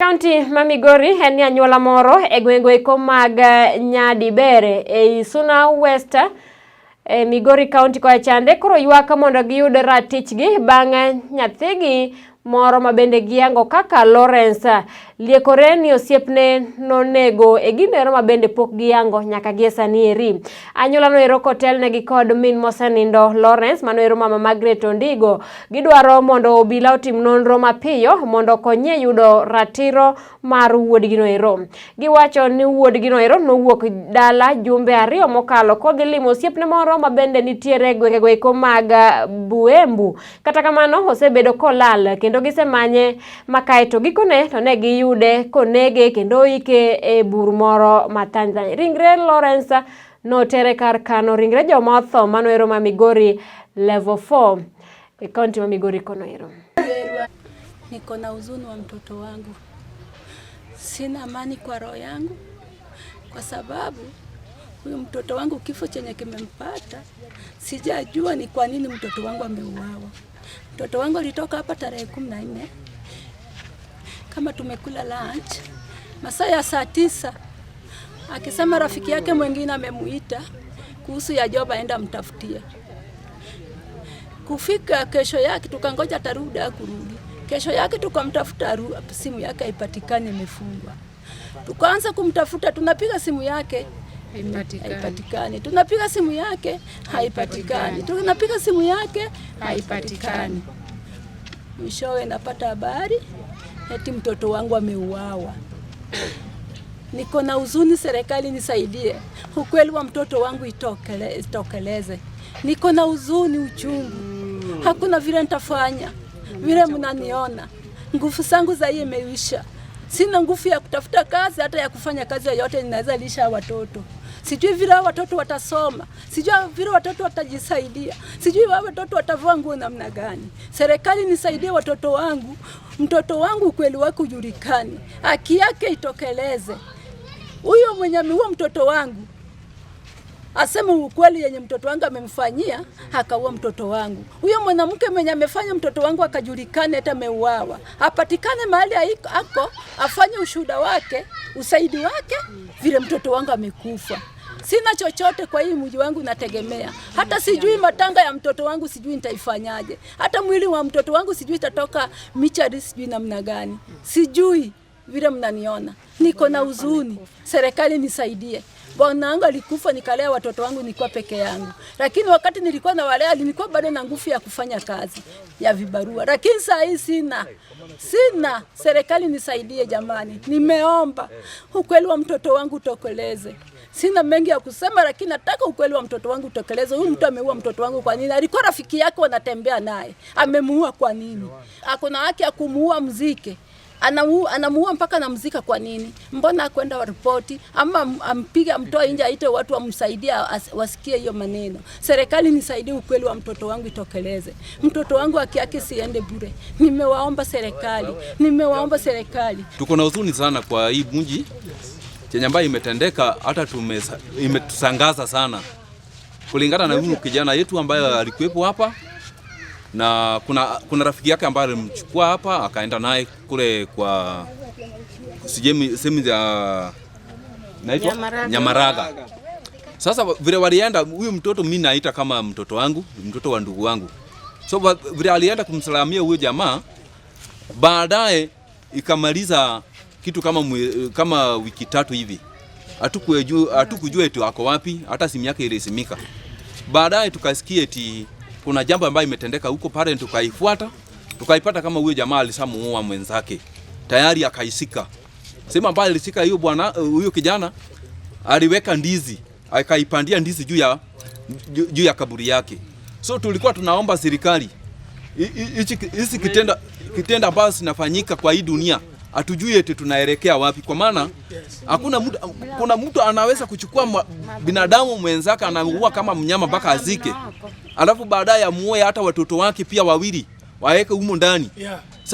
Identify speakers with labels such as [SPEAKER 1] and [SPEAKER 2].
[SPEAKER 1] Kaunti ma Migori en ni anyuola moro e gwenge eko mag Nyadibere ei Suna West e Migori County koa chande koro ywak mondo giyud ratichgi bang' nyathigi moro ma bende giyango kaka Lawrence liekore ni osiepne nonego e gino ma bende pok giyango nyaka gie sani eri. Anyuola no ero kotelnegi kod min mosenindo Lawrence mano ero mama Margaret Ondigo gidwaro mondo obila otim nonro mapiyo mondo okonyie yudo ratiro mar wuodgi no ero. Giwacho ni wuodgi no ero nowuok dala jumbe 2 mokalo kodhi limo osiepne moro ma bende nitiere e gwengego eko mag Buembu. Kata kamano osebedo kolal kendo gisemanye ma kaeto gikone to ne giyude konege kendo oike e bur moro ma Tanzania. Ringre Lawrence notere kar kano ringre joma otho mano ero ma Migori level 4 e kaunti ma Migori kono ero.
[SPEAKER 2] Niko na huzuni wa mtoto wangu, sina amani kwa roho yangu, kwa sababu huyu mtoto wangu kifo chenye kimempata sijajua ni kwa nini mtoto wangu ameuawa. Mtoto wangu alitoka hapa tarehe 14 kama tumekula lunch, masaa ya saa 9, akisema rafiki yake mwingine amemuita kuhusu ya job aenda mtafutie. Kufika kesho yake tukangoja atarudi, hakurudi. Kesho yake tukamtafuta, simu yake haipatikani, imefungwa. Tukaanza kumtafuta, tunapiga simu yake haipatikani, tunapiga simu yake haipatikani, tunapiga simu yake haipatikani. Mwishowe napata habari eti mtoto wangu ameuawa. Niko na huzuni, serikali nisaidie, ukweli wa mtoto wangu itokeleze. Niko na huzuni, uchungu, hakuna vile nitafanya. Vile mnaniona, nguvu zangu za hii imeisha. Sina nguvu ya kutafuta kazi, hata ya kufanya kazi yoyote ninaweza lisha watoto. Sijui vile watoto watasoma, sijui vile watoto watajisaidia, sijui watoto watavaa nguo namna gani. Serikali nisaidie watoto wangu, mtoto wangu ukweli wake ujulikane, haki yake itokeleze. Huyo mwenye ameua mtoto wangu aseme ukweli yenye mtoto wangu amemfanyia, akaua mtoto wangu. Huyo mwanamke mwenye amefanya mtoto wangu akajulikane hata ameuawa, apatikane mahali ako, afanye ushuhuda wake, usaidi wake, vile mtoto wangu amekufa. Sina chochote kwa hii mji wangu nategemea. Hata sijui matanga ya mtoto wangu sijui nitaifanyaje. Hata mwili wa mtoto wangu sijui itatoka michari sijui namna gani. Sijui vile mnaniona. Niko na huzuni. Serikali nisaidie. Bwana wangu alikufa nikalea watoto wangu nilikuwa peke yangu. Lakini wakati nilikuwa nawalea nilikuwa bado na nguvu ya kufanya kazi ya vibarua. Lakini saa hii sina. Sina. Serikali nisaidie jamani. Nimeomba ukweli wa mtoto wangu utokeleze. Sina mengi ya kusema, lakini nataka ukweli wa mtoto wangu utokeleze. Huyu mtu ameua mtoto wangu kwa nini? Alikuwa rafiki yake, wanatembea naye. Amemuua kwa nini? Ako na haki ya kumuua mzike. Anamuua mpaka anamzika kwa nini? Mbona akwenda ripoti ama ampige amtoe nje aite watu wamsaidie wasikie hiyo maneno. Serikali nisaidie ukweli wa mtoto wangu itokeleze. Mtoto wangu haki yake siende bure. Nimewaomba serikali, nimewaomba serikali.
[SPEAKER 3] Tuko na huzuni sana kwa hii mji chenye ambayo imetendeka, hata imetusangaza sana kulingana na huyu kijana yetu ambaye alikuwepo hapa na kuna rafiki yake ambaye alimchukua hapa akaenda naye kule kwa sehemu ya naitwa Nyamaraga. Sasa vile walienda, huyu mtoto mimi naita kama mtoto wangu, mtoto wa ndugu wangu. So vile alienda kumsalamia huyo jamaa, baadaye ikamaliza kitu kama wiki 3 hivi. Hatukujua eti ako wapi, hata simu yake ilisimika. Baadaye tukasikia eti kuna jambo ambayo imetendeka huko pale, tukaifuata, tukaipata kama huyo jamaa alishamuua mwenzake. Tayari akaisika. Sema ambaye alisika hiyo bwana, huyo kijana aliweka ndizi, akaipandia ndizi juu ya kaburi yake. So tulikuwa tunaomba serikali hichi kitendo ambacho kinafanyika kwa hii dunia, hatujui eti tunaelekea wapi, kwa maana hakuna mtu, kuna mtu anaweza kuchukua binadamu mwenzake anaua kama mnyama mpaka azike, alafu baadaye amuoe hata watoto wake pia wawili waeke humo ndani.